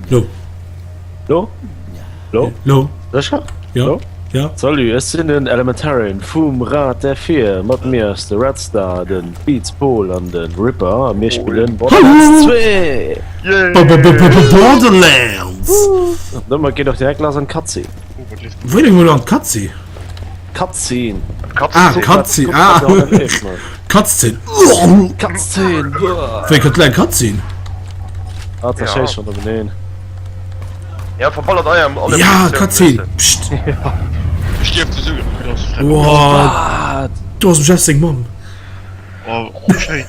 Lo. Lo? Lo? Lo. Sécher? Ja. Lo? Ja. Salut, ech sinn den Elementarian vum Rad der Vier. Mat mir ass de Red Star, de Beats Paul an de Ripper a mir spillen Borderlands 2! Borderlands! An domat geet och direkt lass an d'Cutscene. Wéi eng mol an d'Cutscene? Cutscene. Ah, Cutscene. Ah. Cutscene. Cutscene. Wéi kënnt eng Cutscene? Ah, da schéisst schon op een. Ja, verballert eier alle Ja, Cutscene. Psst. Stierft ze sou. Wow. Du ass dem Jeff seng Mamm. Oh, schéin.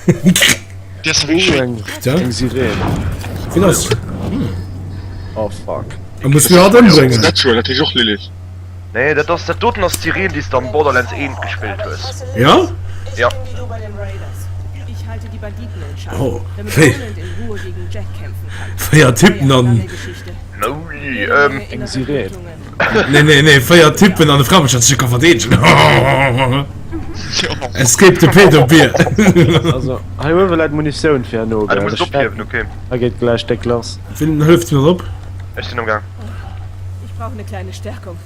Déi ass wéi schéin. Eng Sirene. Wien ass? Oh fuck. Da muss mir hatt ëmbréngen. Dat heescht och Lilith. Nee, dat ass, dat doten ass d'Sirene, déi s de am Borderlands 1 gespillt hues. Ja? Ja. Oh, wéi 4 Typen an. Moly, ähm. Eng Sirene. Nee, nee, nee, 4 Typen an e Fra, dat sech ka verdeedegen. Escape the Pedobeer. Also, hei uewe läit Munitioun fir herno, Ah, du gell? muss et ophiewen, okay. Hei geet gläich déck lass. Wien hëlleft mir op? Ech sinn am Gaang. Ich brauche eine kleine Stärkung.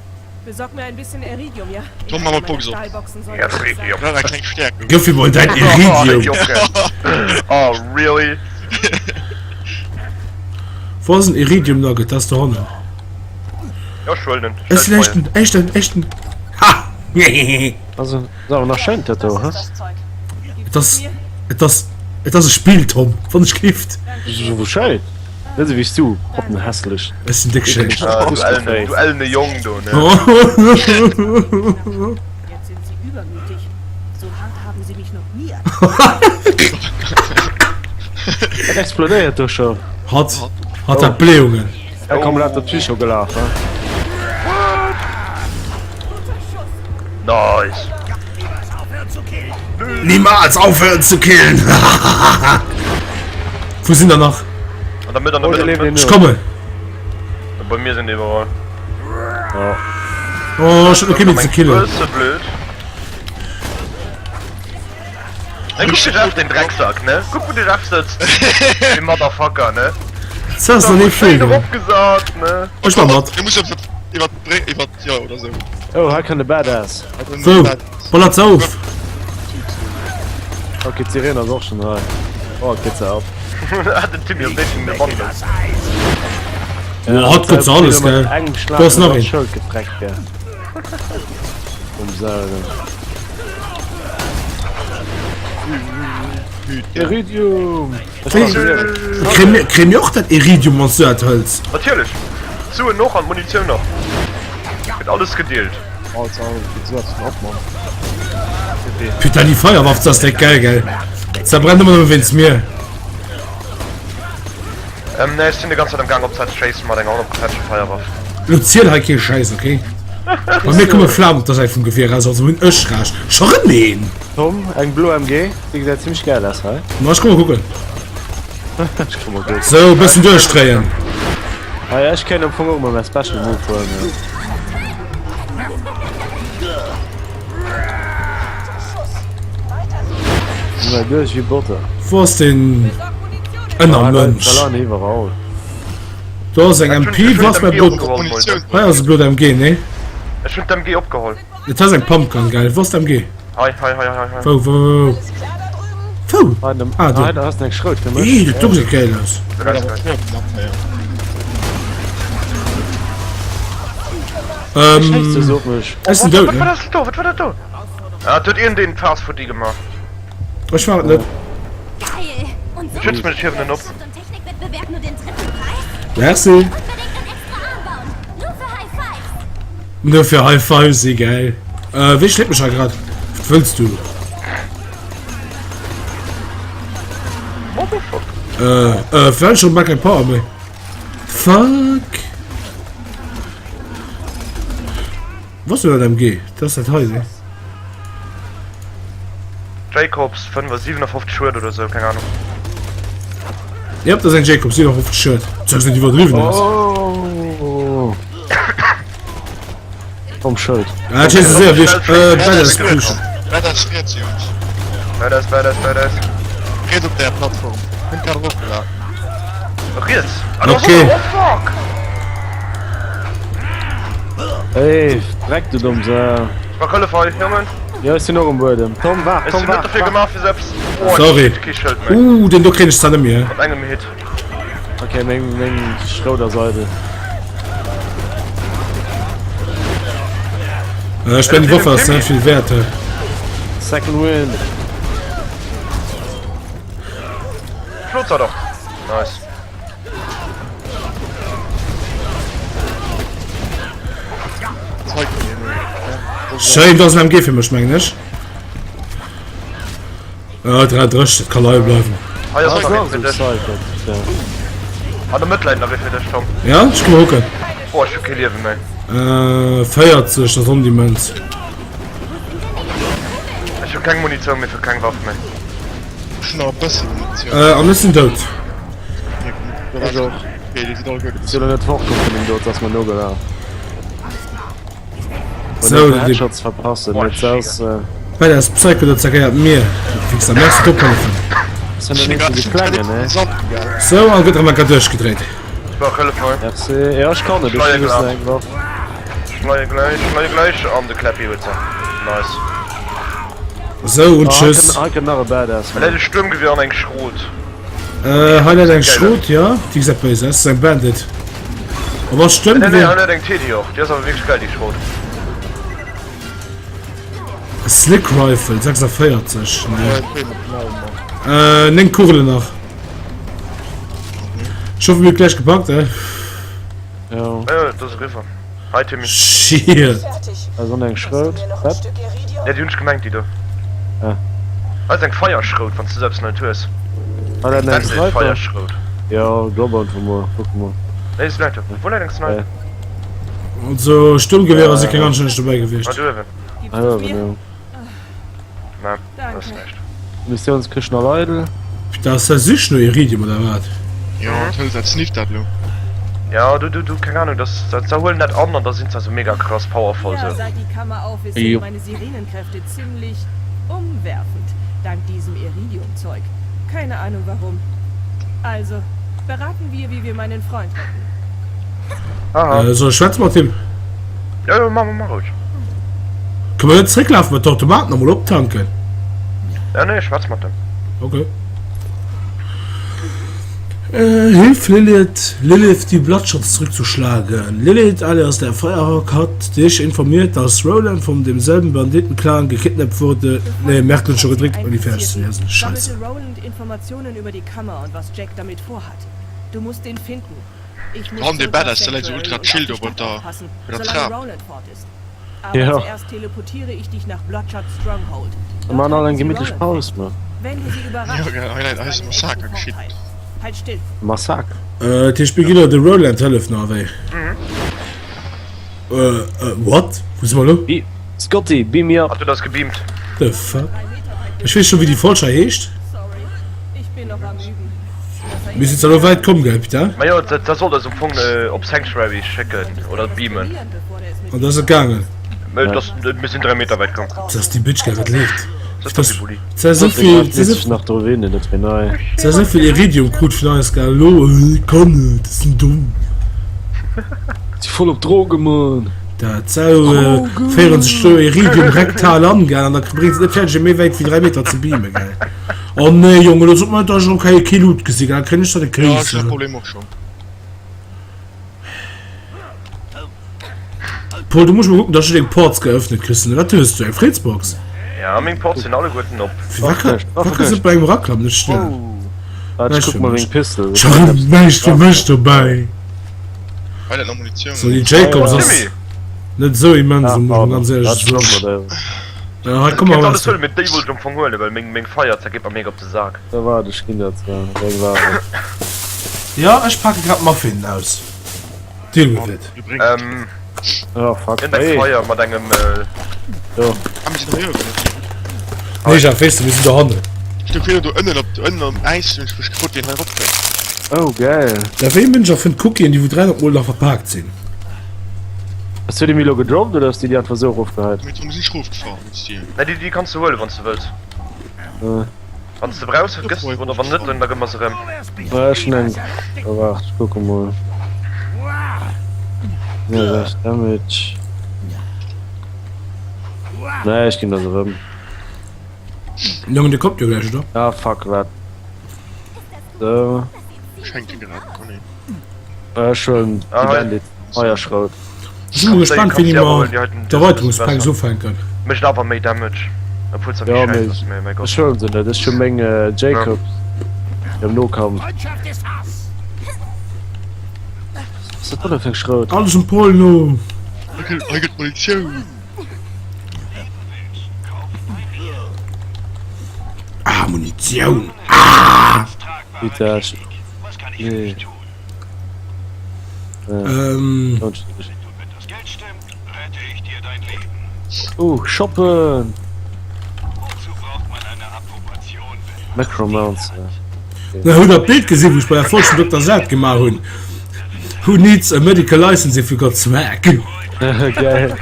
Besorg mir ein bisschen Eridium, ja? Komm, mach mal Box op. Eridium. Brauch eng kleng Stärkung. Gëff him mol däin Eridium. Oh, really? Wou ass en Eridium Nugget? Dat ass dohannen. Ja, ech huelen en. Ech sinn echt en, echt en, echt en. Ha! Also, ass awer nach schéin dat do, he? Et ass, et ass, et ass e Spill, Tom, wann ech gift. Wou schéin? Net esou wéi s du, pottenhässlech. Ech sinn déck schéin. Ah, du ellene, du ellene Jong do, ne? Jetzt sind sie übermütig. So hart haben sie mich noch nie Et explodéiert do scho. Hatt, hatt hat Blähungen. Da komm lauter Psycho gelaf, he? Nice. Niemals aufhören zu killen! Wou sinn der nach? An der Mëtt, an der Mëtt, an der Mëtt. Ech kommen! Bei mir sinn iwwerall. Oh, ech hunn kee méi ze killen. Bësse blöd. Hey, guck de Jeff, den Drecksack, ne? Guck, wou de Jeff sëtzt. De Motherfucker, ne? Dat ass nach net vill, gell? Opgesat, ne? Ech man mat. Du muss iwwer d'Bréck, iwwer, jo, oder sou. Oh, hei kënnt e Badass. Wou? Ballert se of! Ok, d'Sirene ass och schon hei. Oh, et geet se ab. Den Timmy ass déi vun de Banden. Boah, hatt gëtt se alles, gell? Do ass nach een. Schëld gefreckt, gell? Vum selwen. Iridium! Kréie mir och dat Iridium, wann s du dat hëls? Natierlech! D'Suen och an d'Munitioun och. Gëtt alles gedeelt. Putain, déi Feierwaff, dat ass direkt geil, gell? Zerbrennt ëmmer nëmme wéinst mir. Ähm, nee, ech sinn de ganz Zäit am Gaang op ze schéissen mat enger 100%-ge Feierwaff. Lo ziel hei kee Schäiss, okay? Bei mir komme Flamen op der Säit vum Gewier raus, also hunn ech Recht. Scho rëm een! Tom, eng blo MG, déi gesäit zimmlech gäil aus hei. Ma ech komm mol kucken. Ech komm mol kucken. Sou, e bëssen duerchdréien. Ah ja, ech kéint am Fong och mol mäi Special Move huelen, jo. Mä duerch wéi Botter. Wou ass deen Ënnermënsch? Da landen iwwerall. Do ass eng MP, wou ass mäi blot? Hei ass e blot MG, nee? Ech hunn d'MG opgeholl. Et ass eng Pumpgun, gell? Wou ass d'MG? Hei, hei, hei, hei, hei. Wou, wou, wou? Wou? Ah, do. Hei ass eng Schrout fir mech. Ih, dat do gesäit geil aus. Ähm, ech sinn dout, Wat war ne? dat do? Wat war dat do? Ah, et huet iergendeen Fast Foodie gemaach. Ech war et net. Schütz mech, ech hiewen en op. Merci. Nur fir High Fives, si geil. Äh, wee schléit mech hei grad? Wat wëlls du? Äh, äh, vläicht schon bal keng Power méi. Fuck. Was ist dat MG? Dat ass dat hei, ne? Jacobs 57 Schued oder sou, keng Ahnung. Yep, dat ass eng Jacobs 57 Schued. Dat ass net iwwerdriwwen ass. Oh. Vom Schëld. Ah, dat ass séier wéi äh, Badass pushen. Badass riets, Jungs. Badass, badass, badass. Riets op der Plattform. Hunn grad erofgeladen. Riets. Ah, do ass Okay. och nach. Oh fuck! Ey, Dreck du dumm Sau. Ech brauch Hëllef hei, Jongen. Jo, ech sinn och um Buedem. Tom, waart, Ech Tom, sinn net waart, dofir waart. gemaach fir selbst. Oh, Sorry. shit, kee Schëld méi. Uh, den do kréien ech zwar net méi. Mat engem Hit. Okay, meng, meng Schrout ass eidel. Äh, ech mengen, déi Waffe ass net vill wäert. Second Wind. Schlot se doch. Nice. Schéin, dat ass en MG fir mech, mengen ech. Äh, 33, dat kann leie bleiwen. Hei ass Ah, nach een fir esou dech. psycho. Ja. An der Mëtt läit nach ee fir dech, Tom. Ja, ech komm hucken. Oh, ech hu kee Liewe méi. Äh, 40, dat ass ondimmens. Ech hu keng Munitioun méi fir keng Waff méi. Ech hunn nach e bësse Munitioun. Äh, an ech sinn dout. Ech och. Okay, déi sinn all gutt. Ech sinn elo net fortkomm vun dem do, et ass mer nogelaf. So, Wann Headshots verpassen, net aus. Well ass Psycho dat zergéiert mir. Fixer, merci d'Ophëllefen. Sou, an gëtt erëm eng Kéier duerchgedréit. Merci. Ja, ech kann et. Ech muss eng Waff. Schleie gläich, schleie gläich an de Clappy huet se. Nice. Sou, und tschüss. Hei kënnt nach e Badass. Hei läit e Sturmgewehr an eng Schrot. Äh, hei läit eng Schrot, jo. Déi gesäit béis aus. Dat ass eng Bandit. A was stëmmt Nee, nee, hei läit eng Teddy och. Déi ass awer wierklech geil, déi Schrot. Slick Rifle, 46. Nee. Äh, 9 Kugelen nach. Ich hoffe, mir gleich gepackt, ey. Ja. Ja, das ist eriwwer. Hi, Timmy. Shit. Also eng Schrot. Wat? Ja, déi hunn ech gemengt, déi do. Ah. Hei ass eng Feierschrout, wann s du selbst net hues. Hei läit eng Sniper. Feierschrout. Jo, drop einfach mol. Kucke mol. Nee, se läit do. Wou läit eng Sniper? Also, Sturmgewehrer si keng anstänneg dobäi gewiescht. Ah, do uewen. Hei uewen, jo. Nein, das ist näischt. Missiounskëscht nach eidel. Dat ass der Sich no Iridium oder wat? Jo, hëls dat snifft dat lo. Ja, du, du, du, keng Ahnung, das, das, da huelen dat an an da sinn se so mega krass powerful Ja, so. seit die Kammer auf ist, Jo. sind meine Sirenenkräfte ziemlich umwerfend. Dank diesem Iridium-Zeug. Keine Ahnung warum. Also, beraten wir, wie wir meinen Freund retten. Aha. Äh, soll ech schwätze mat him? Ja, ja, mach, mach ruhig. Kënne mer net zrécklafen mat de Automaten a mol optanken? Ja, nee, schwätz mat dem. Okay. Äh, hilf Lilith, Lilith die Bloodshots zurückzuschlagen. Lilith alias der Firehawk hat dich informiert, dass Roland von demselben Banditenclan gekidnappt wurde. Nee, Merkel schon gedréckt, ouni fäerdeg ze liesen. Scheiße. Sammelte Roland Informationen über die Kammer und was Jack damit vorhat. Du musst den finden. Ich muss Mann, dee zurück nach Badass, der läit sou Sanctuary ultra und auf chill die do bei Stadt der, aufpassen, bei der solange Trap. Roland fort ist. Aber Ja. zuerst teleportiere ich dich nach Bloodshot Stronghold. Mir Dort man all halten eng sie gemittlech Roland Paus, fest. man. Wenn du sie überraschst, Ja, geil, hei läit hast du eis einen Massaker echten geschitt. Vorteil. Halt still. Massaker. Äh, dat heescht, mir ginn elo de Roland hëllef nach, wéi? Äh, äh, what? Wou si mer elo? Be Scotty, beam me up. Ach du, das gebeamt. The fuck? Ech weess scho wéi déi Folg hei heescht. Sorry, ich bin noch am Üben. Mir sinn zwar elo wäit komm, gell Pita? Ma jo, dat dat sollt eis am Fong op Sanctuary schécken oder beamen. An da ass et gaangen. Dat mir sinn 3 Meter wäit komm. Dat ass déi Bitch, gell, wat leeft. Dat ass déi Bulli. Ze esou vill, ze esou nach dru winnen, dat wär nei. Ze esou vill Iridium krut vun eis, gell, elo, ech kann net, ech sinn domm. Si voll op Droge, Mann. Dat Sau féieren sech do Iridium rektal an, gell, an da bréngt se et net fäerdeg, ee méi wäit wéi 3 Meter ze beamen, gell. Oh nee, Jongen, elo sot mer net, dass ech erëm kei kee Loot gesi, gell, da kréien ech der de Ja, ech Kéis. hunn dat Problem och schonn. Paul, du muss mol kucken, dass du deng Ports geöffnet kriss. Wat hues du? Eng Fritzbox? Ja, meng Ports sinn alleguerten op. Wat kann, wat kann se bei engem raklammen? Net schnell. Warte, ich guck mal wegen Pistol. Ech hu näischt fir mech dobäi. Hei läit nach Munitioun. So, déi Jacobs ass Timmy! net esou immens, Ah, muss man pardon. ganz ehrlech Warte, ich soen. guck mal da. Ja, hei Ech komm mal kéint was. alles huelen, mee déi wollt ech am Fong huelen, well meng, meng Feier zergeet mer mega op de Sak. Da warte, ich ginn dat zwar. Wéi war et? Ja, ech pake grad Muffinen aus. Deal with it. Du bréngs Ähm, Oh fuck. iergendeng Hey. Feier mat engem, äh. Do. Ah, mir sinn hei uewen. Nee, Jeff, weess de, mir sinn dohannen. Ech gouf virun do ënnen op, ënnen am Äis hunn ech mech gefrot, wien hei erop kënnt. Oh geil. Da wéi Mënsch erfënnt Cookien, déi wou 300 mol nach verpaakt sinn? Hues du déi mir elo gedroppt oder hues du déi einfach sou erofgeheit? Mee Tom, sinn ech erofgefall wéinst dir. Nee, déi, déi kanns du huelen, wann s du wëlls. Äh. Wann s de brauchs, gëss de oder wann net, da gëmme mer se erëm. Ech hunn eng. Oh waart, ech kucke mol. Nee, dat ass Damage. Nee, ech ginn der se erëm. Jongen, dir kommt jo gläich, oder? Ah fuck, waart. Sou. Schenkt grad, oh nee. Ech huelen déi Bandit Feierschrout. Ech si mol gespannt wéini mer d'Erweiterungspacks ufänken. Mécht awer méi Damage, obwuel se méi Jo schäiss ass, mee mäi Gott. Ech huelen se net, ech hu meng Jacobs am Nokampf. Was ass dat do fir eng Schrout? Alles um Pol no. Hei gëtt Munitioun. Ah Munitioun, ah! Bitte, nee. Ähm. Uh, shoppen! Necromancer. Na, hutt der d'Bild gesinn, wou ech bei der Folg vum Dokter Sad gemaach hunn? Who needs a medical license if you got swag? Geil.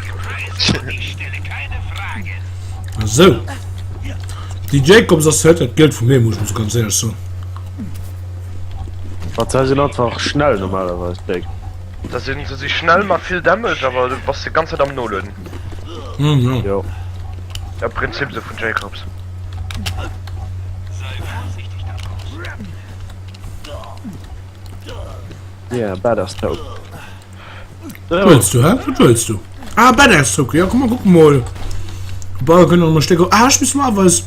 Sou. Déi Jacobs ass huet dat Geld vu mir, muss ech mol sou ganz éierlech soen. Wat se sinn einfach schnell normalerweis déck. Da sinn se si schnell mat vill Damage, awer du bass de ganz Zäit am nolueden. Mhm. Jo. Ja Prinzip sou vun Jacobs. Yeah, badass Token. Wat wëlls du, hä? Wat wëlls du? Ah, Badass Token. Ja, komm mal, guck mol. Bah, kënne mer Stécker. Ah, ech muss mal eis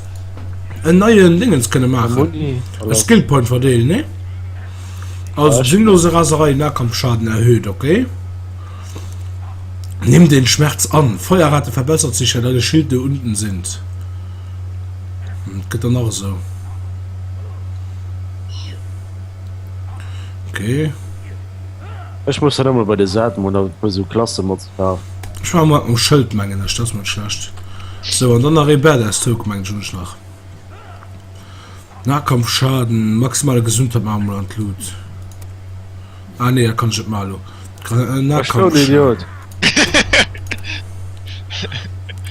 en neien Dingens kënne maachen. E Skill Point verdeelen, ne? Also, sinnlose Raserei, Nahkampfschaden erhöht, okay. Nimm den Schmerz an. Feuerrate verbessert sich, wenn alle Schilde unten sind. Hm, gëtt dann nach esou. Okay. Ech muss dann emol bei de Saat mol nach e puer sou Klasse mat kafen. Ech war mat mam Schëld mengen ech, dat ass net schlecht. Sou an dann nach ee Badass Token mengen ech hunn ech nach. Nahkampfschaden, maximale Gesundheit maache mer mol an d'Lut. Ah nee, dat kann ech net maachen elo. Nahkampfschaden.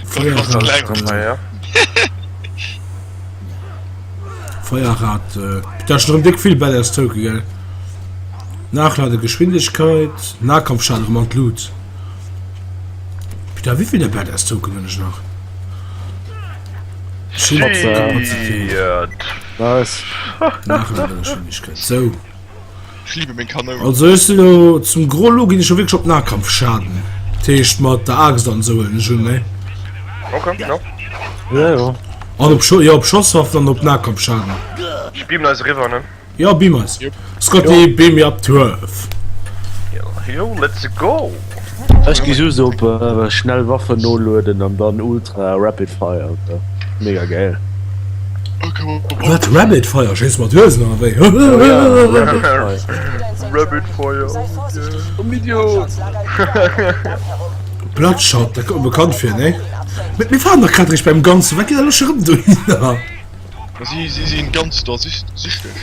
Feuerrate. Feuerrate. Dat ass schon erëm déck vill Badass Token, gell? Nachladegeschwindigkeit, Nahkampfschaden erëm an d'Lut. Putain, wéi vill der Badass Token hunn ech nach? Schildkapazität. Nice. Nachladegeschwindigkeit. So. Ech liebe meng Kanoun. Also ech sinn elo zum Gros, elo ginn ech jo wierklech op Nahkampfschaden. Dat heescht mat der Aaxt an esou huelen ech un, ne? Okay, ja. Ja, jo. An op Scho, jo op Schosswaffen an op Nahkampfschaden. Ech beamen eis eriwwer, ne? Jo, beam eis. Jupp. Scotty, beam me up to earth. Jo, let's go! Ech gi just op schnell Waffen nolueden an dann ultra rapid fire und so. Mega geil. Wat Rabbit Fire? Schéiss mat Huesen oder wéi? Rabbit Fire. Idiot. Bloodshot, dat kënnt mer bekannt vir, ne? Mee mir waren dach grad eréischt beim Ganzen, wat geet da lo scho rëm dohinner? Si sinn ganz da süchteg.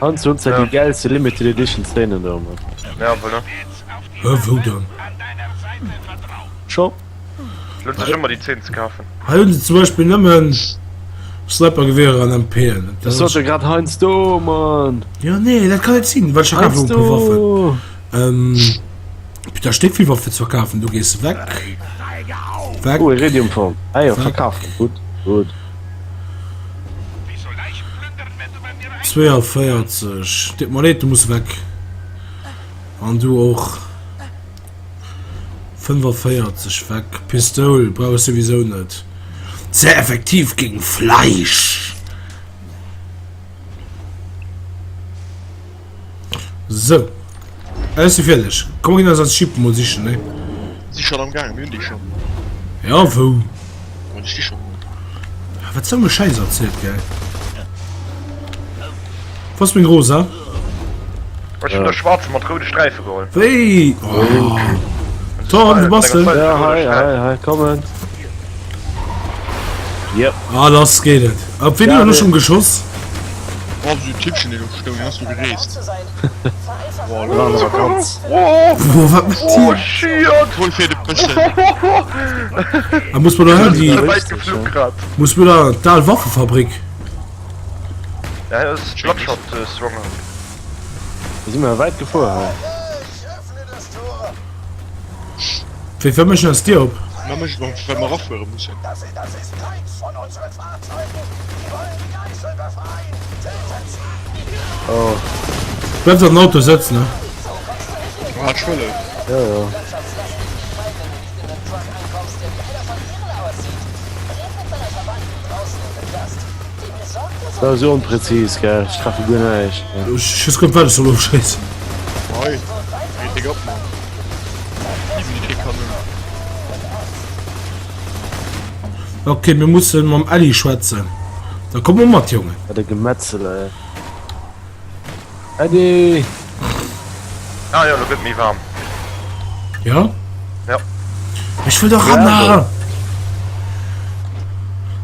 Hans hunn se déi geilste Limited Edition Szenen do mat. Ja, voilà. Hä, wou dann? Shop. Lohnt sech ëmmer déi Zeen ze kafen. Hei hunn se zum Beispill nëmmen Snipergewehrer an MPen. Ech sot jo grad heiansdo, Mann. Jo, nee, dat kann net sinn, well ech verkafen e puer Waffen. Ähm, da steet vill Waffe ze verkafen, du gees weg. Weg. Oh, Iridium Phone. Ah jo, verkafen. Gutt, gutt. 42. Deet mer leed, du muss weg. An du och. 45 weg. Pistoul brauch ech souwisou net. Sehr effektiv gegen Fleisch. Sou. Ech si fäerdeg. Komm mir ginn eis eis Jeep mol sichen, ne? Si schon am gaangen, mir hunn déi schon. Ja, wou? Ma déi sti schon do. Wat sou e Schäiss erzielt, gell? Wou ass meng Rosa? Ech hunn der schwaarze mat roude Sträife geholl. Wéi? Oh. Tom, wou bass de? Ja, hei, hei, hei, kommen. Yep. Ah, lass geet et. Op wien hunn ech schon geschoss? Oh, so Typchen, deen do stoung, deen ass do gereest. Boah, lo an der Vakanz. Boah, wat macht Oh dir? shit! Hol fir de bëssen. Ah, muss man da déi Weit geflunn grad. muss man da d'al Waffefabrik? Ja, dat ass Bloodshot Stronghold. Do si mer wäit gefuer hei. Wéi wéi mécht een eis Dier op? Mä mécht et well mer erafuere mussen. Oh. Bleibs an den Auto sëtzen, ne? Ah, ech wëll et. Jo, jo. Dat ass esou onpräzis, gell? Ech treffe guer näischt. Ech weess guer net wat ech soll ofschéissen. Hei, geet déck op, Mann. Liwen déi déck Kanoun. Ok, mir mussen mam Ellie schwätzen. Da komm mol mat, Jongen. Wat e Gemetzel, ey. Äddi! Ah jo, lo gëtt méi waarm. Ja? Ja. Ech wëll doch ran!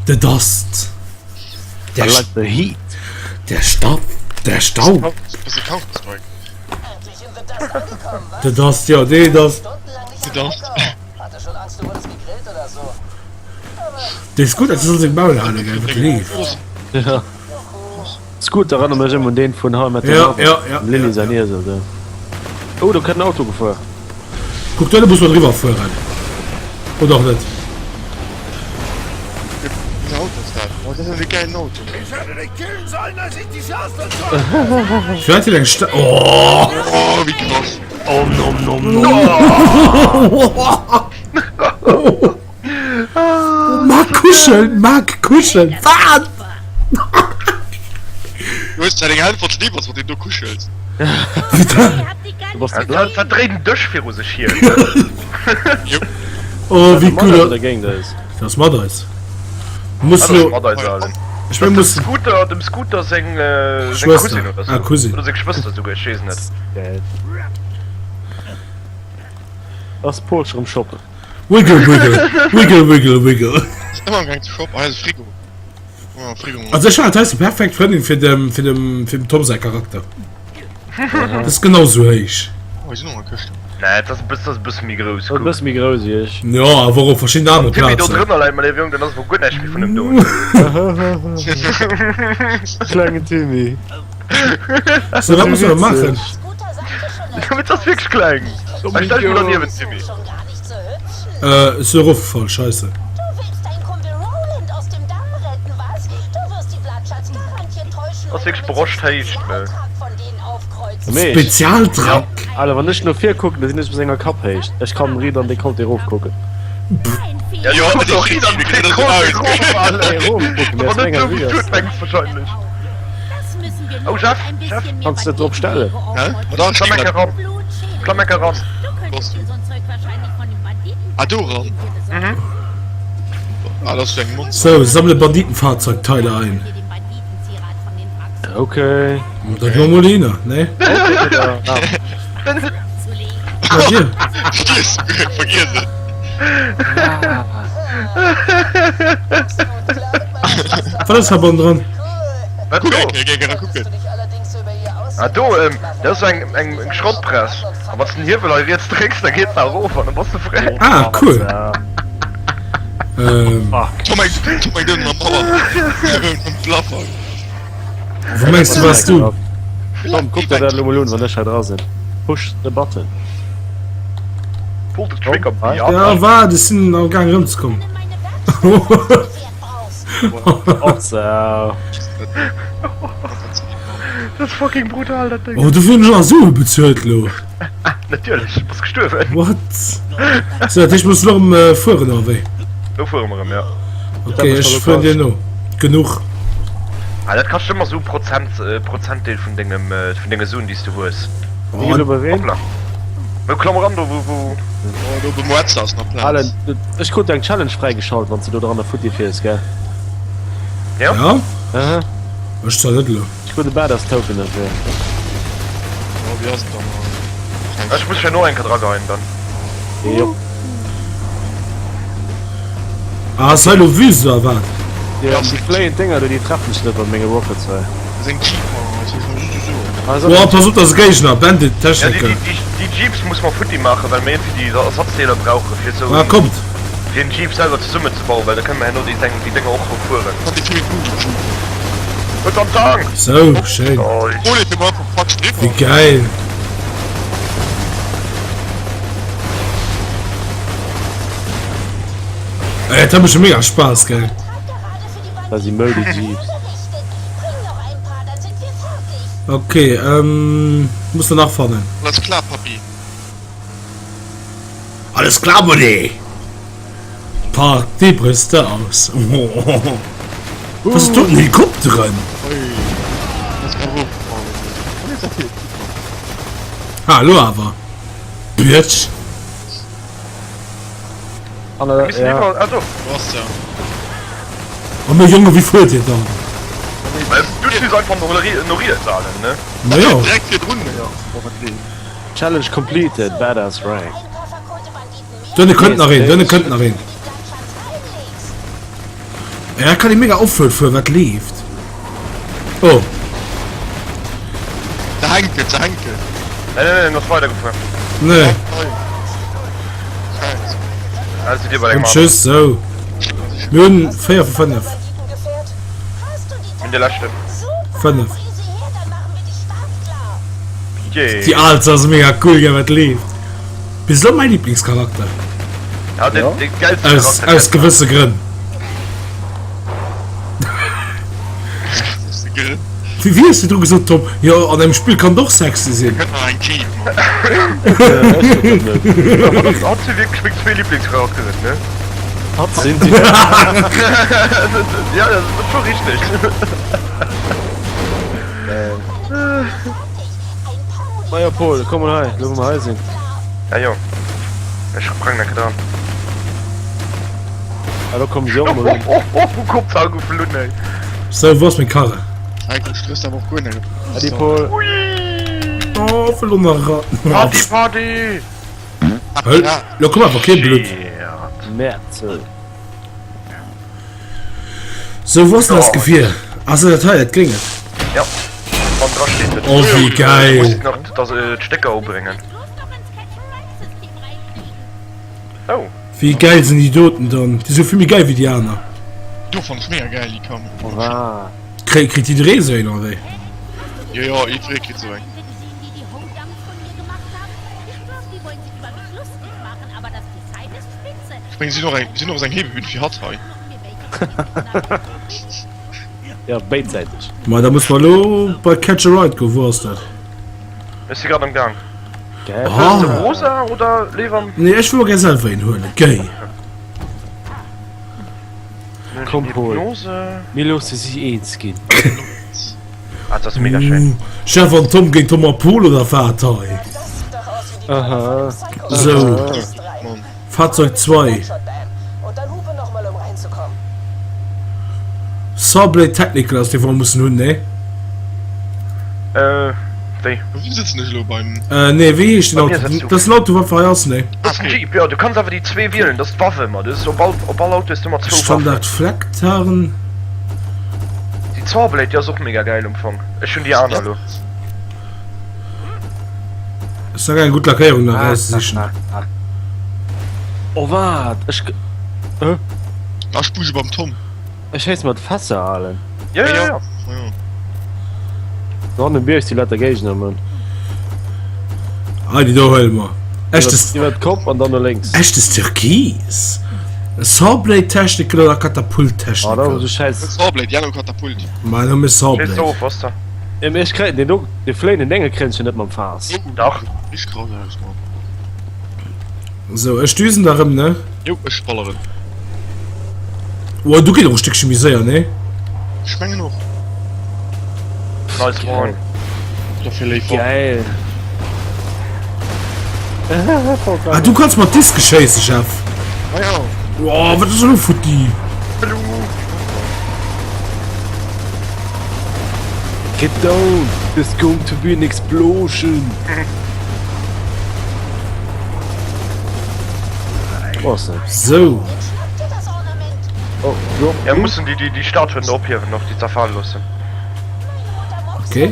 The Dust. Der, I like the heat. Der Staub. Der Staub. The Dust, ja, nee, das. The Dust. Dee ass gutt, dat soll seng Maul halen, gell, wat leeft. Ja. Scooter erënnert mech ëmmer un deen vun How I Met Your Ja, Mother. ja, ja, Dem Lily ja, säin ja. Iesel do. Oh, do kënnt en Auto gefuer. Kuck, do muss mer driwwer fueren. Oder och net. Wéi en Auto ass dat? Oh, dat ass e gäilen Auto. Firwat huet eng Sta Oh! Oh, wéi krass. Om nom nom nom. Mag kuscheln, mag kuscheln, wat? Du hues zwar deng Hänn voll Schnéi, wanns mat deem do kuschels. Du bass de Wat wat dréit en Dësch viru sech hier? Jupp. Oh, wéi Mat cool. eis oder géint eis? Dat ass mat eis. Muss Dat ass lo. mat eis allen. Ech Dat meng ass dem muss. Scooter, dem Scooter seng seng Schwëster. Cousine oder Ah, sou. Cousine. Oder seng Schwëster souguer, ech weess net. Geil. Ass Paul scho rëm shoppen? Wiggle wiggle, wiggle wiggle wiggle. Ass ëmmer am gaang ze shoppen. Hei ass e Frigo. Oh, Frigo. Also ech fannen dat hei ass déi perfekt Frëndin fir dem fir dem fir dem Tom säi Charakter. Dat ass genau sou héich. Oh, hei sinn och nach Këschten. Nee, dat ass e bëss, dat ass e bësse méi grouss. E bësse méi grouss wéi ech. Jo, awer och op verschidden anere Wann Timmy do Plazen. drënner läit, mein léiwe Jong, dann ass ewell guer näischt méi vun em do. Klengen Timmy. So, wat musse mer maachen? Mee dat ass wierklech kleng. Stell dech mol derniewent, Timmy. Äh, ech sinn erofgefall, scheisse. Ass wierklech Broschthéicht, ne? Spezialtrack! Alter, wann ech no vir kucken, da sinn ech op senger Kapphéicht. Ech kann riit an Dekolleté erofkucken. Ja, du kucks och riit an Dekolleté erof, Alter. Erofkucken, Awer mee net aus esou menger wéi Vue s du ass. et mengs wahrscheinlech. Oh, Jeff, Jeff. Kanns de drop stellen? Hä? Ma da Klamm enk eran. Klamm enk eran. Ah, do eran? Mhm. Ah, dat ass jo eng Monster. So, sammle Banditenfahrzeugteile ein. Okay. Da gi mer mol hinner, ne? Na dir. Vergiess, vergiess et. Wat ass heibannendran? Wat Kuck do? eng Kéier, géi era kucken. Ah do, dat ass eng eng Schrottpress. A wann s den Hiewel hei riets drécks, da geet se erof an da bass de fräi. Ah, cool. Ähm. Tom eng, Tom eng dënn am Mauer. Am Plafang. Wou mengs du wars du? Tom, kuck der dat elo mol un, wann ech hei dra sinn. Push the button. Pull the trigger, Tom, biatch. Ja, waart, ech sinn am gaang erëmzekommen. Och sou. Dat ass fucking brutal, dat Ding. Oh, dofir hunn ech nach Sue bezuelt lo. Natierlech, bass gestuerwen. What? So, dat heescht, mir mussen erëm fueren, oder wéi? Lo fuere mer erëm, ja. Ok, ech fueren dir no. Genuch. Ah, dat kascht ëmmer sou Prozent, Prozentdeel vun dengem, vun denge Suen, déi s du hues. Wéi geet op e Ween? Hoppla. Wou klamm eran do, wou, wou. Oh, do beim Wetzer ass nach Plaz. Alan, ech krut eng Challenge fräigeschalt, wann s de do dran futti fiers, gell? Ja? Ja? Aha. Ech zwar net elo. Ech krut e Badass Token dofir. Oh, wéi ass et dann hei? Ech muss herno eng Kéier drageien dann. Jop. Ah, ass hei elo Wüst oder wat? Jo, déi fléiend Dénger do, déi treffen ech net mat menge Rockets hei. Dat ass eng Jeep, Mann, dat ass just esou. Ah, ass och Oh, eng pass op, Jeep. dat ass e Géigner, Bandit Ja, déi, Technical. déi, déi, déi Jeeps muss mer futti maachen, well mir iergendwéi déi Ersatzdeeler brauchen, fir esou Ah, en, kommt! fir en Jeep selwer zesummenzebauen, well da kënne mer herno déi, déi Dénger och fueren. Kann déi vill méi cool, déi Jeep. Huet am Tank! Sou, schéin. Wéi geil. Ey, dat mécht mega Spaass, gell? Dat si Mode Jeeps. Okay, ähm, muss der nach fannen. Alles klar, Papi. Alles klar, Mutti! Pack déi Brüste aus. Was ass do? Helikopteren? Ah, lo awer. Bitch. Oh mee Jonge, wéi fuert dir dann? Du schießt einfach no riets, Alen, ne? Naja. Challenge completed, badass rank. Dënne kënnt nach een, dënne kënnt nach een. Ja, kann ich mega offroad fuhren, wat leeft? Oh. Der Henkel, der Henkel. Nee, nee, nee, noch weiter gefahren. Nee. Also dir bei Und tschüss, so. Wir hunn 4 vu 5. In der letzte. 5. Déi Alz ass mega cool, gell, wat leeft? Bis elo mäi Lieblingscharakter. Ja, den, den geilsten Aus, Charakter. aus gewësse Grënn. Wéi wéi hues du dru gesot, Tom? Jo, an engem Spill kann et och sexy sinn. Kënnt nach eng Jeep, Mann. Hat si wierklech meng zwee Lieblingscharakteren, ne? Hat sinn si. Ja, dat ass scho richteg. Majo Pol, komm mol hei, lo wou mer hei sinn. Ja jo, ech sprangen enke dran. Ah, do kommen si och mol un. Oh, Kopfhau geflunn ey. Sou, wou ass meng Karre? Heiko stresst awer och guer net. Äddi Pol. Oh, wëll och nach eran. Party, Party! Hël, lo komm awer kee Blutt. Merzel. Sou, wou ass denn eist Gefier? Ass dat hei, dat grénget? Ja, wann dra steet et. Oh, wéi geil! Muss nach das, äh, d'Stécker ubréngen. Oh. Wéi geil sinn déi doten dann? Déi si jo vill méi geil wéi déi aner. Do fannen ech mega geil déi Cam. Wow. Kréi, kritt jidderee sou een, oder wéi? Jo jo, jiddweree kritt sou eng. Ech mengen si hunn och eng, si hunn och esou eng Hebebühn fir hatt hei. Ja, béidsäiteg. Ma da muss mer elo bei Catch a Ride goen. Wou ass dat? Ech si grad am Gang. Geil. Wëlls de rosa oder léiwer? Nee, ech wëll mer gär selwer een huelen. Géi. Komm Pol, mir loosse si eens ginn. Ah, dat ass mega schéin. Chef an Tom géint Tom a Pol oder wat hei? Aha. Sou. Fahrzeug 2. Sawblade Technical ass dee wou mer mussen hunn, nee? Äh, wéi? Wou sëtzen ech elo beim. Äh, nee, wéi heescht den Bei mir Auto? sëtzt du. Dat ass den Auto wat hei ass, nee? Dat ass den Jeep, jo. Du kanns awer déi zwee wielen, dat ass d'Waffe mat. Du hues op all, op all Auto hues du ëmmer zwou Waffen. Standard Flecktarn. Déi Sawblade, déi ass och mega gäil um Fong. Ech hunn déi aner elo. Ass nach eng gutt Lackéierung nach rauszesichen. Oh waart, ech Hä? Ach, Spuge beim Tom. Ech schéisse mat Fässer, Alen. Ja, ja, ja. Do hannen um Bierg si lauter Géigner, Mann. Ah, déi do huele mer. Echtes. Iwwer d'Kopp an dann no lénks. Echtes Türkis. Sawblade Technical oder Katapult Ah, da Technical? du Schäiss. Sawblade, ja, Katapult. Mein Numm ist Schéiss Sawblade. do of, was da? Ja, mee ech kréien deen do, dee fléienden Dénge kréien ech jo net mam Faass. Dach. Richteg krass aus, Mann. Sou, ech düsen da rëm, ne? Jo, ech balleren. Wow, du geet och e Stéckche méi séier, ne? Ech mengen och. Nice one. Dofir léif och. Geil. Ah, du kanns mat Diske schéissen, Jeff. Ah ja. Wow, wat ass elo futti? Hallo. Get down, there's going to be an explosion. Sou. Oh, jo. Ja, mussen déi déi déi Statuen do ophiewen och, déi zerfale loossen. Okay.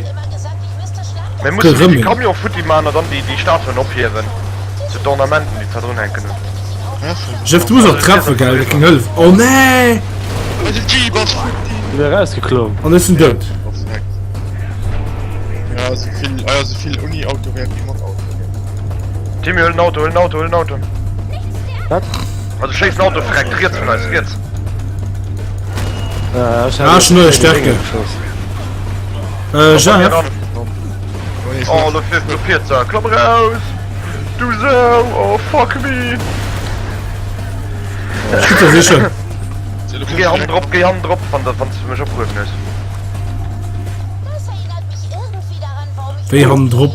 Mir mussen déi Camion futti man a dann déi déi Statuen ophiewen. Sou d'Ornamenten déi zerdrun hänken hunn. Jeff, du muss och treffen, gell? Dat géing hëllefen. Oh nee! Eise Jeep ass futti! Du wär rausgeklomm. An ech sinn dout. Ja, sou vill, ah ja, sou vill ouni Auto wäert wéi mat Auto. Timmy, huel en Auto, huel en Auto, huel en Auto. Wat? Also schéiss en Auto freckt, riets vun eis, riets. Ah, ech Ah, schon neue Stärke. Äh, Jeff. Oh, lo fiert, lo fiert se. Klamm raus! Du Sau! Oh, fuck me! Ech kritt der sicher. Geh hannen drop, geh hannen drop, wann wann du mech opgehuewen hues. Wéi hannen drop?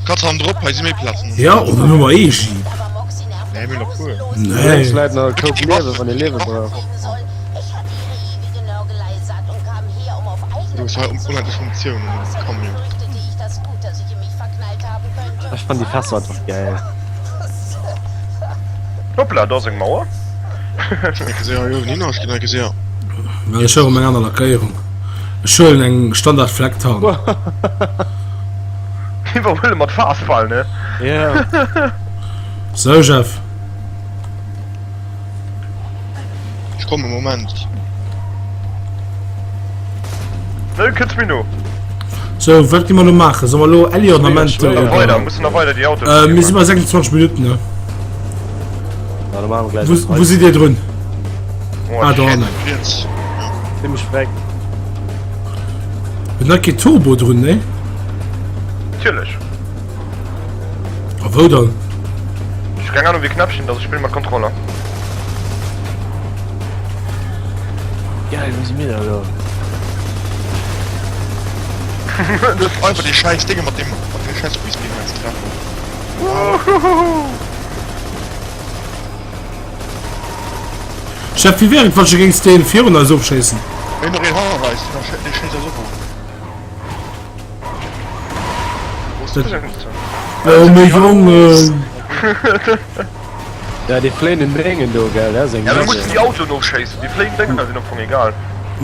Kannst hannen drop, hei si méi Plazen. Ja, oh, dann hu mer ee Jeep. Nee, mir nach puer. Nee. Leit nach e Koup Liewen, wann ee Liewe brauch. Du hues hei onendlech Munitioun um Camion. Ech fannen déi Fässer einfach gäil. Hoppla, do ass eng Mauer. Well ech huelen eng aner Lackéierung. Ech huelen eng Standard Flecktarn. Iwwerhuele mat Fastball, ne? Ja. Sou Jeff. Ech kommen, Moment. Ne, kënns méi no. Sou, wat gi mer lo maachen? Solle mer lo Ellie Ornamente Nach weider, oder? mussen nach weider déi Autoen Äh, mir kucken. si bei 26 Minutten, ne? Na, da maache mer gläich Wou, nach wou weiter. sidd Dir drun? Oh, Ah, do shit. hannen. Riets. Zimmlech freck. Huet nach kee Turbo drun, ne? Natierlech. A wou dann? Ech hu keng Ahnung wéi Knäppchen dat ass, ech spille mat Controller. Geil, wou si mir da elo? Einfach déi scheiß Dinge mat dem mat dem scheiß Frisbee hei ze treffen. Chef, wéi wär et wann ech géings deen virun eis ofschéissen? Mir hunn nach een hannert eis, dee schéisst eis och of. Oh méi Jongen! Ja, déi fléinen Déngen do, gell, dat ass eng Ja, mir mussen déi Autoen ofschéissen, déi fléinen Dénger sinn am Fong egal.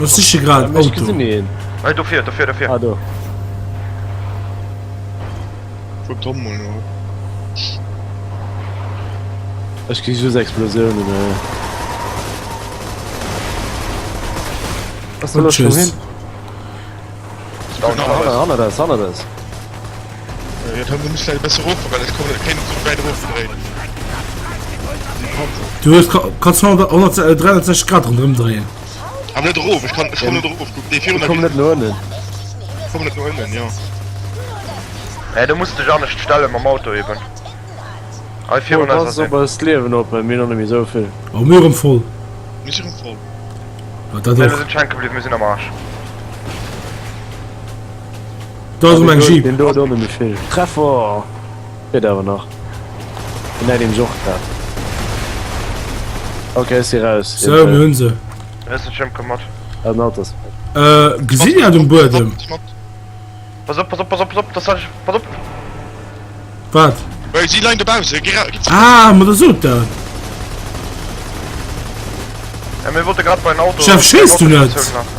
Ech siche grad en Ech Auto. gesinn een. Hei, dofir, dofir, dofir. Ah, do. Fuer Tom mol no. Ech gesi just Explosiounen, ey. Was soll Und das schon tschüss. hin? Down, Hanner, hannert eis, hannert eis. Ja, da muss vielleicht besser rof, well ech kommen net kéint sou wäit erof dréinen. Du hues kanns 100 360 Grad ronderëm dréien. Awer net erof, ech kann ech kommen net erof, kuck dee virun Komm net no ënnen. Komm net no ënnen, jo. Hä, du muss dech anescht stellen mam Auto eben. Hei virun eis Pass ass op een. eist Liewen op, mir hunn och net méi esou vill. Oh, mir erëm voll. Mir si rëm voll. Ja, dat Nee, och. mir sinn schenke bliwwen, mir sinn am Arsch. Do ass erëm eng Jeep. Deen do huet och net méi vill. Treffer! Geet awer nach. Deen hätt een sech och grad. Ok, ech si raus. Sou, mir hunn se. Rësselchen, Jim, komm mat. Ah, den Auto ass weg. Äh, gesitt Dir dat um Buedem? Pass op, pass op, pass op, pass op, das hat ich, pass op! Wat? Well si leien dobausse, gi ra, gi zréck. Ah, ma da sot dat. Ja, mir wollte grad bei en Auto. Chef, schéiss du net?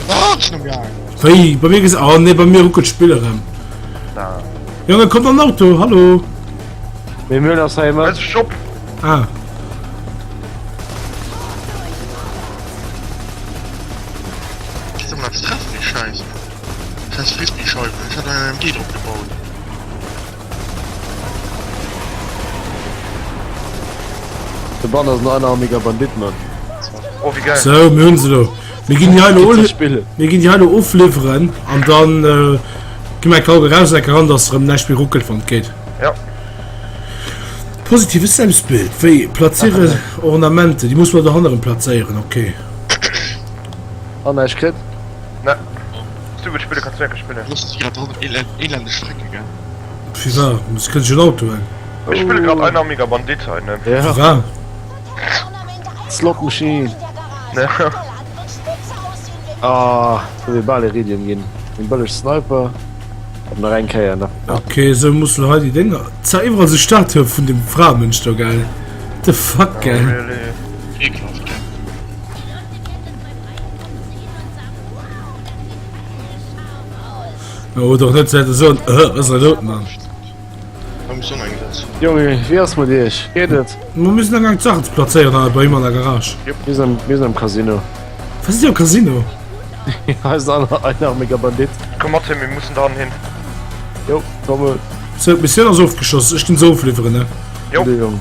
Ah, ech sinn am Gaang. Wéi? Bei mir ges, oh nee, bei mir ruckelt d'Spill erëm. Da. Jonge, kommt an den Auto, hallo. Mee mir hunn ass hei mat. Eis Shop. Ah. Ech soll mol eppes treffen, déi Schäiss. Schäiss Frisbee-Scheiwen, ech hat eng AMG drop gebaut. De Bann ass en einarmiger Bandit, Mann. Oh, wéi geil. Sou, mir hunn se elo. Mir ginn déi hei elo Geet ze spillen. mir ginn déi hei elo ofliwweren an dann gi mer eng Kauk eraus an eng eran, dass erëm näischt méi ruckelt, wann et geet. Ja. Positives Selbstbild. Wéi? Platziere Ornamente. Déi muss mer dohannen erëm plazéieren, okay. An näischt kritt? Ne. Wanns du wëlls spillen, kanns du enke spillen. Loossen si grad hannen elendeg Strecke, gell? Firwat? Muss kënnt ech en Auto hunn? Ech spille grad Einarmiger Bandit hei, ne? Ja. Firwat? Slot Machine. Ne. Ah, do wier bal Iridium ginn. Eng bëlleg Sniper. An nach eng Kéier nach. Ok, sou muss lo hei déi Dénger. Zwar iwwerall sou Statue vun dem Framënsch do, gell? What the fuck, gell? Really? Ekelhaft, gell? Oder och net, se hätte soen, äh, was ass dat doten dann? Jongen, wéi ass mat iech? Geet et? Mer mir sinn amgaang d'Saachen ze plazéieren hei bei him an der Garage. Mir sinn am, mir sinn am Casino. Wat sidd dir am Casino? Hei ass en einarmiger Bandit. Komm mat Tim, mir mussen dann hin. Jo, komme. Sou, d'Missioun ass ofgeschloss. Ech ginn se ofliwweren, ne? Jo. Gudde Jong.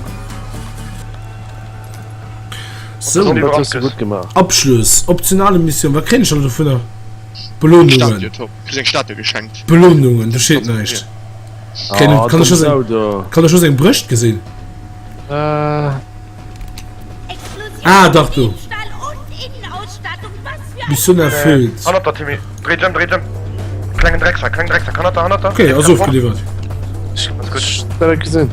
Sou. Dat hues du gutt gemaach. Abschluss, optionale Missioun. Wat kréien ech dann dovunner? Belohnungen. Statue, top. Kriss eng Statue geschenkt. Belohnungen, do steet näischt. Kréien, Ah, kann ech dumm just eng, Sau do. kann ech just eng Brëscht gesinn? Äh. Ah, dach do. Mission erfüllt. Hannert der Timmy. Dréi dech ëm, dréi dech ëm. Klengen Drecksack, klengen Drecksack, hannert der, hannert der. Okay, ass ofgeliwwert. Dat huet gesinn.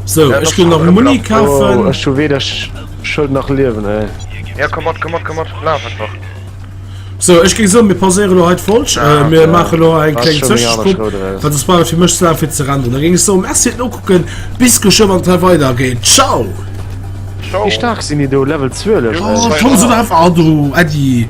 So, ech ginn nach Muni kafen. Oh, ech hu weder Schëld nach Liewen, ey. Ja, komm mat, komm mat, komm mat, laf einfach. So, ech géing soen, mir pauséiere lo hei d'Folg. Äh, mir maache lo eng kleng Zwischensprung, well soss brauch et fir mech ze laang fir ze renderen. Da géing ech soen, Merci fir d'Nokucken. Bis geschwë wann et hei weidergeet. Ciao! Wéi staark sinn déi do? Level 12, ey. Oh, Tom, so einfach, ah, du, Äddi.